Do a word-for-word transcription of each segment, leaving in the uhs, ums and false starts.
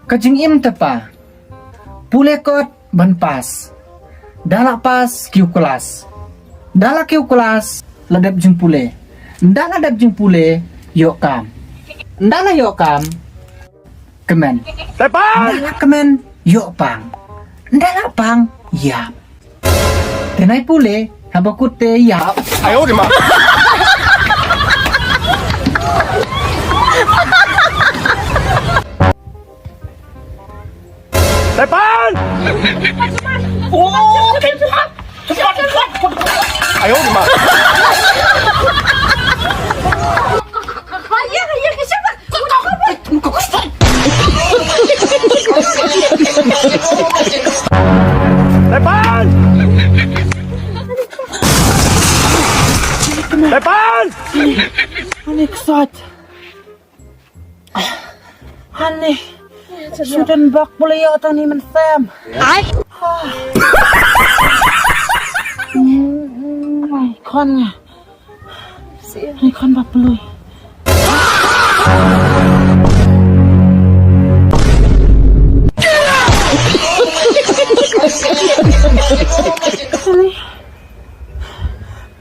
Ka jingim te pa, pule kot ban pass. Da la pass kiew klas. Da la kiew klas la dep jingpule. Da la dep jingpule ïoh kam. Da la ïoh kam kmen. Da la kmen ïoh pang. Da la pang ïap. Te nai pule haba kut te ïap. Ani ksat. Ani. Sudan bak pule ïa tang ni men sem. Ai. Khon nga. Ni khon bak pule.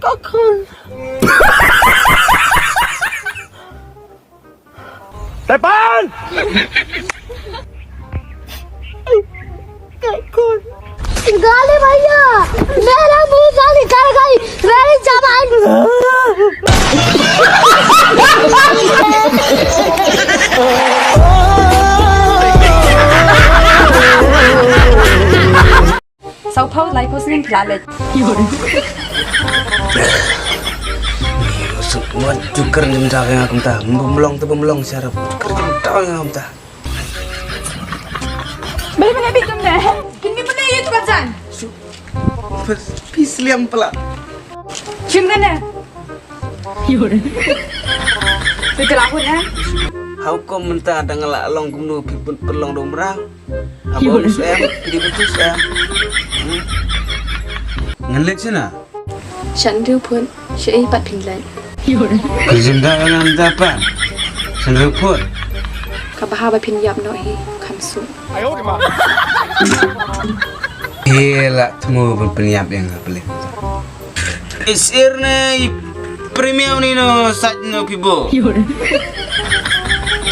Ka khon. Tepan! गाली भैया, मेरा मुंह गाली कर गई, मेरी जबान। Sawphew laiphew snem phi la leit. Suk mo jukar jemdaw ïa nga kumta. Bym long te bym long sharap. Jukar jemdaw ïa nga kumta. Beli mana bit kumne? Kini mana ye tu kajan? Pis liam pala. Shim kane. Phi te la hun eh? How come mynta da nga la long kumno phi pynlong dong mraw? Haba u sem, phi dei ban tu sem. Hmm. Ngan leit shano? Sha hynriew phut, shaei pat phin leit? Ka jingda ngam da pat. Sha hynriew phut. Ka bha ba phin ïap noh hi, kham suk. He la thmu ban pynïap ïa nga palik. Isir ne i premium ni no sait no pibo.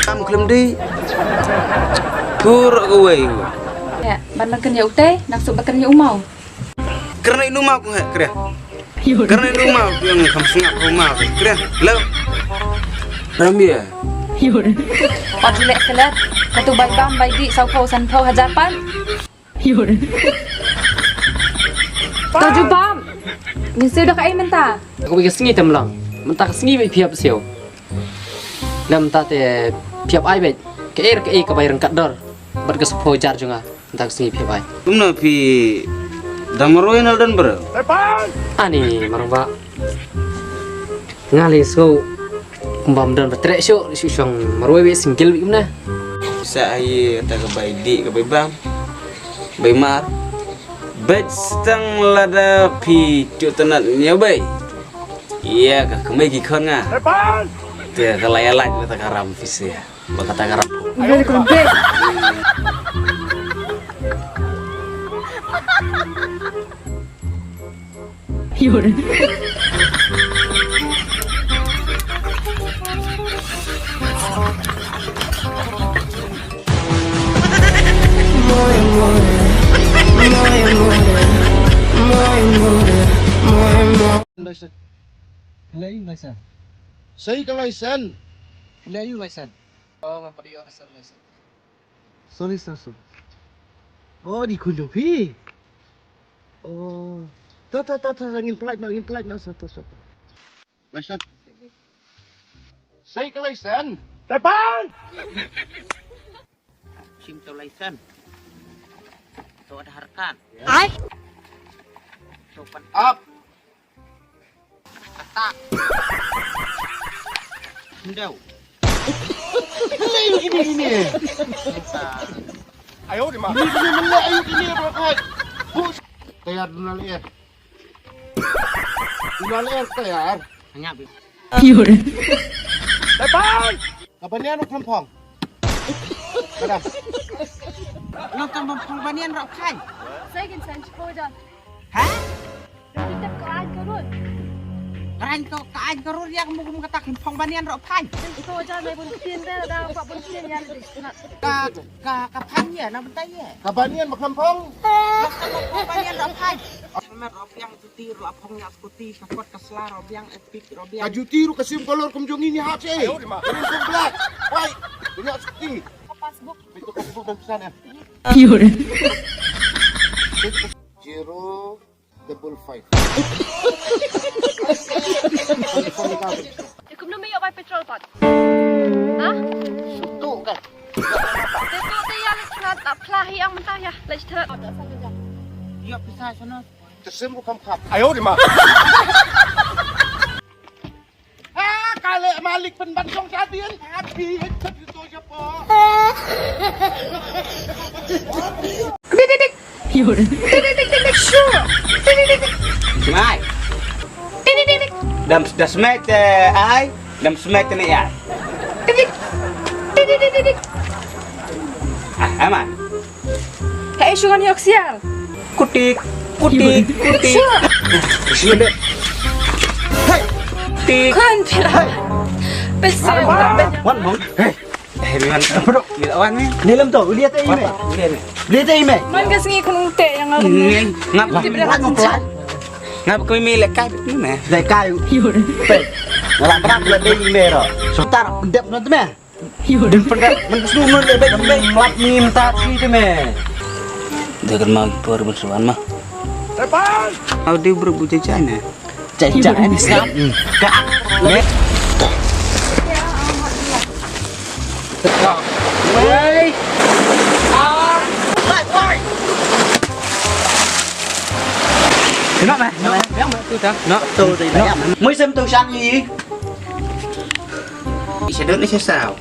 Am klem di. Pur away. Ya, ban makan ya utai, nak suk makan ya umau. Karena inu mau kong hek kre. Karena inu mau yang kam sungap kong mau kre. Lo. Rambi ya. Pat lek kelet, katu bai bam bai di, sawphew sanphew hajar pan. To ju bam. Ngi siew da kaei mynta? Ka wei ka sngi te mlong. Mynta ka sngi beit phi hap siew. Lem mynta te phi hap ai beit. Kaei kaei ka bai ryngkat dor. Bad ka sawphew hajar jong nga. Mynta ka sngi phi hap ai. Kumno phi da marwei na don bro? Ani marwei ba. Nga lei sngew kumba ym don ba treh shuh, shu shong marwei beit single beit kumne. Sa ai ta ka bai dih ka bai bam. Bai mar. Beit stang lada phi tyuh tynat nia bai. Ïa ka kmei ki khon nga. Te ka la ïa lait ba ta ka ram phi sia. Ba ka ta ka ram. License. Lai license. Sei ka license. Lai license. Oh, nga padi license. Sorry, sir, sorry. Oh, di khun jong phi. Oh. Ta, ta, ta, ta, ngin pynlait noh, ngin pynlait noh, sir, sir, sir. License. Sei ka license. Tepan! Sim to license. To Aadhaar card. Ai. To pan. Up. Kata. Ndau. Lei ini ini. Ayo di mana? Ini ini mana ayo ini berangkat. Bus. Tayar dulu ya. Dulu ya tayar. Hanya bi. Tepan. Apa ni anu pempong? Madam. Lo tang bym phong banian roh phai. Sa kin san chiko jan. Ha? Kita ka aiñ ka rud. Ka aiñ ka, ka aiñ ka rud ïa ka mukum kata kin phong banian roh phai. San chiko jan nai bun kin da da ba bun kin ïa ni. Ka, ka, ka phai ïa na bynta ïa. Ka banian ba kham phong. Lo tang bym phong banian roh phai. Met roh biang. Juti ruh la phong ïa skuti, ka kot ka sla ruh biang, epic ruh biang. Ka juti ruh ka sim color kum jong ngi ni hap seh. Ayo, di ma. Kum black, white, ïa skuti. Ka passbook. Itu passbook dan pesan ya. Zero double five. Ïa kumno me ïoh bai petrol pat? Ha? Sutu kan. Te tu te ïa leit thnat, ah, phla hi ang mynta ïa, leit thnat. Ïoh pisa sana. Te sim ruh kham khap. Ayo di ma. Ah, kale malik pynban song shadien. Happy, happy to japo. Dik, dik, dik. Dik, dik, dik, dik, sure. Dik, dik, dik, dik. Mai. Dik, dik, dik, dik. Dam, da smek te ai, dam smek te ne ai. Dik, dik. Dik, dik, dik, dik, dik. Ah, aman. Hei, shungan yok sial. Kutik, kutik, kutik. Sure. Sure. Hei. Tik. Kan pila. Hei. Pesa. Wan, Bang. Hei. Eh, Miwan, bro, mila wan ni. Ni lem tu, lihat aja ni. Lihat aja ni. Man ka sngi khun ute yang ngam. Ngap. Ngap kami mila kai ni. Dai kai. Pe. Ngala brak la dei ni ro. Sebentar, dep no tu me. Dep pendek, men snu no dei dei. Ngap ni minta ki tu me. Dia kan mau por bersuan mah. Depan. Au dia bro buja jana. Cek, cek. Ka. Wei. Kenapa? Yang tu dah. Nak tu dah. Mui sem tu sang ni. Isa dun isa sao.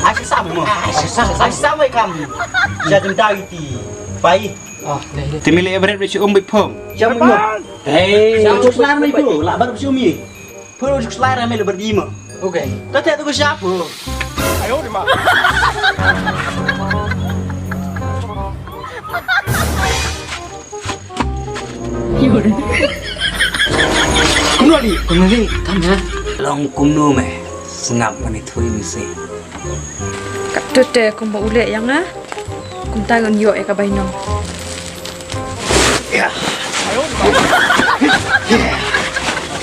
Ai sa mo. Ai sa mo kam. Sa dun dai ti. Pai. Ti mili bret bret um bit phong. Siapa mo? Hei. Siapa mo snar mo itu? Lah baru siumi. Puro suk slide rame le berdima. Okay. Kata tu siapa? Ayo di ma. Kumno di? Kumno di? Kam ya. Long kumno me. Sngap mani thui misi. Ka tu te kumba u leh ïa nga. Kumta ngan ïoh ïa ka bainong. Ya.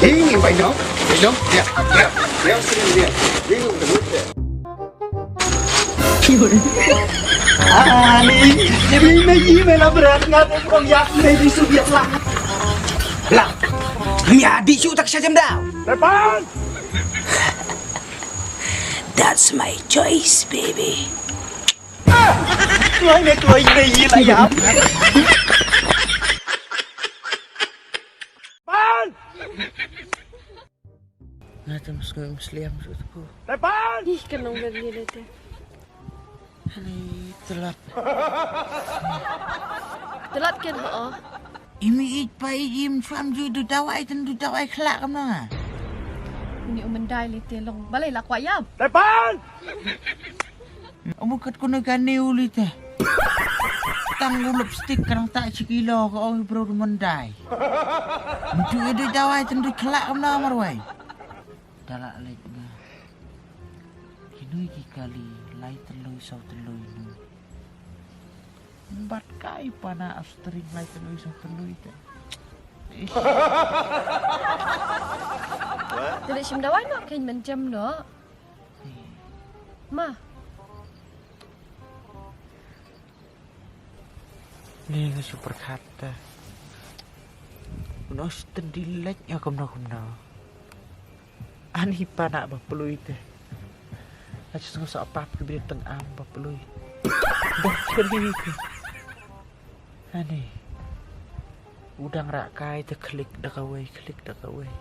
Ini bainong. Bainong. Ya. Ya. Ya, sini dia. Ini udah. Ani, ini lagi mela berat ngat kong yak me di subiat lah. Lah. Ni adi su tak sajem dah. Depan. That's my choice, baby. Tuai ne, tuai ne, yi la yap. Nga tam sngewsliang shu tu. Ih, ka nong ber ni le te. Ani telat. Telat ken ho. Imi ij pa ij im shwam ju du dawai ten du dawai khlak kam na. Ni u mendai li te long balei la kwah yam. Tepan. Amu kat kunu kani uli te. Tang u lipstick karang tak chikilo ka ong bro du mendai. Ntu edu dawai ten du khlak kam na marwai. Dala lek nga. Kinui ki kali lai telui sau telui nu. Bat kai pana astring lai telui sau telui te. Tadi sim dawai no kain menjem no. Ma. Ni nga super khata. No sten di lek ya kumno kumno. Ani pana ba plui te. Aja sngewsih apa apa beri teng am ba plui. Ba plui te. Ani. Udang rak kai te klik da kawai, klik da kawai.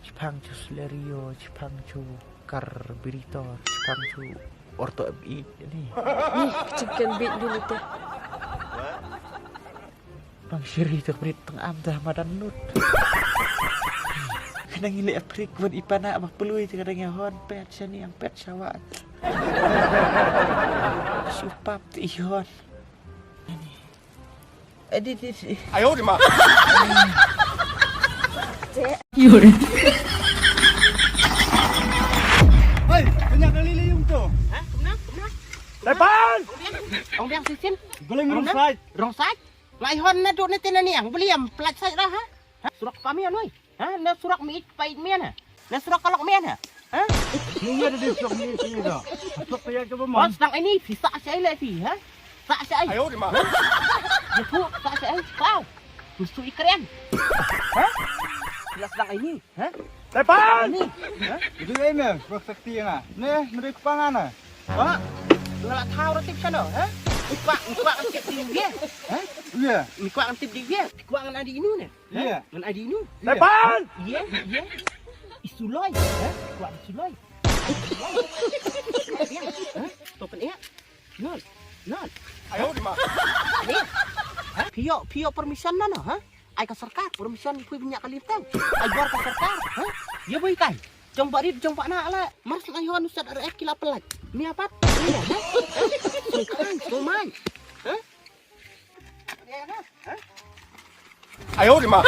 Chipang chu slerio, chipang chu karbiritor, chipang chu orto bi ni. Ni chicken bit dulu te. Bang siri tu prit teng am dah madan nut. Kena ngini aprik wan ipana abah pelui tu kadang ya hon pet sini yang pet sawat. Shu pap te Ihon. Edit, edit. Ayo, di ma. Hei, kena kali liung tu. Ha? Kemana? Kemana? Depan! Ong biang sisin. Beling wrong side. Wrong side? Lai hon na duk na tina niang. Beliam, pelat side dah, ha? Ha? Surak pami anoi. Ha? Na surak mi ik pa ik mian, ha? Na surak kalok mian, ha? Ha? Ni ada di surak mi ik ni dah. Surak pia ke bemon. Wan sedang ini, pisa siai le pi, ha? Sa siai. Ayo, di ma. Ya tu, sa siai. Kau. Musuh ikren. Ha? Pila sedang ini, ha? Depan! Ini, ha? Itu ini, surak sakti na. Ni, meri kepangan na. Ha? Ngelak tahu roti sana, ha? Ikwa, ikwa kan cek di dia, ha? Iya. Ikwa kan tip di dia. Ikwa kan adi inu ni. Iya. Ngan adi nu. Depan! Iya, iya. Isuloi, ha? Kuat isuloi. Ha? Topen iya. Nol. Nol. Ayo, di ma. Ni. Ha? Pio, pio permission na no, ha? Ai ka sorkar, permission pui minyak ka lintang. Ai bor ka sorkar, ha? Ya boy kai. Jong barit, jong bana ala. Mars na yon usat R F kila pelat. Mi apat. Iya, ha? Sukan, suman. Ha? Ayo, di ma.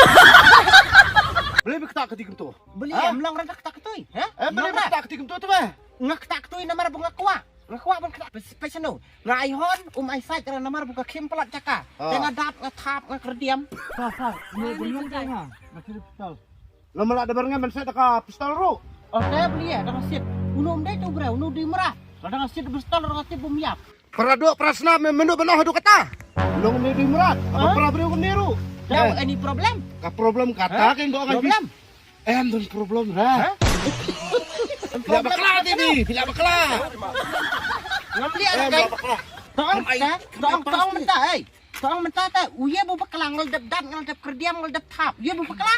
Beli bikta ketik tu. Beli em long rada ketak tu. Ha? Eh, beli bikta ketik tu tu eh. Nga ketak tu namar bunga kwa. Nga kwa bun ketak. Pes-, pesano. Nga ai hon, um ai sait rada namar bunga kim pelat jaka. Tengah dap, nga tap, nga kerdiam. Sa, sa. Ni beli yang tengah. Masih di pistol. Lama lah ada barengan ban set ka pistol ru. Oh, saya beli ya, dengan sit. Unu um dai tu bra, unu di merah. Dengan sit pistol, dengan sit bom yap. Para duk para snam mynno ba noh haduh kata. Long ni dei mrad. Aba para briew kumne ruh. Any problem? Ka problem kata ka ing doh ngan. Problem? Em don problem ra. Pila bakla ti ni, pila bakla. Ngam liat kai. Tong ta, tong tong mynta ei. Tong mynta ta, u ye bu bakla ngal dep dat ngal dep kerdiam ngal dep thap. Ye bu bakla.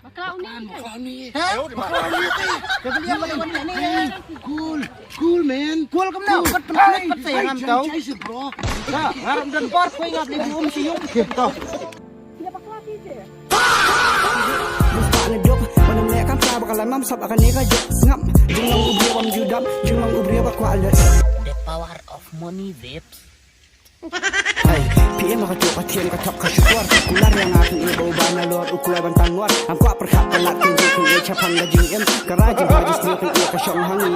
Bakla uni. Bakla uni. Ha? Bakla uni ti. Ka beli apa ni ni? Cool, cool man. Cool kam na. Pat pat pat pat saya ngam tau. Ka ngarap dan por koi ngap li bu um siyum. Tau. Musta ne dok, mana ne kam sa bakal lamam sab akan ne ka jok ngam. Jingam ubri bam judam, jingam ubri ba kwales. The power of money, babes. Hey, P M ka tuk ka thiem ka thok ka shukwar. Kular yang aku ibu bana lor ukulai bantang luar. Angkua perkhap pelat tinggi ku ia chapang daging em. Karaji majis ni ku ia ka shong hangi.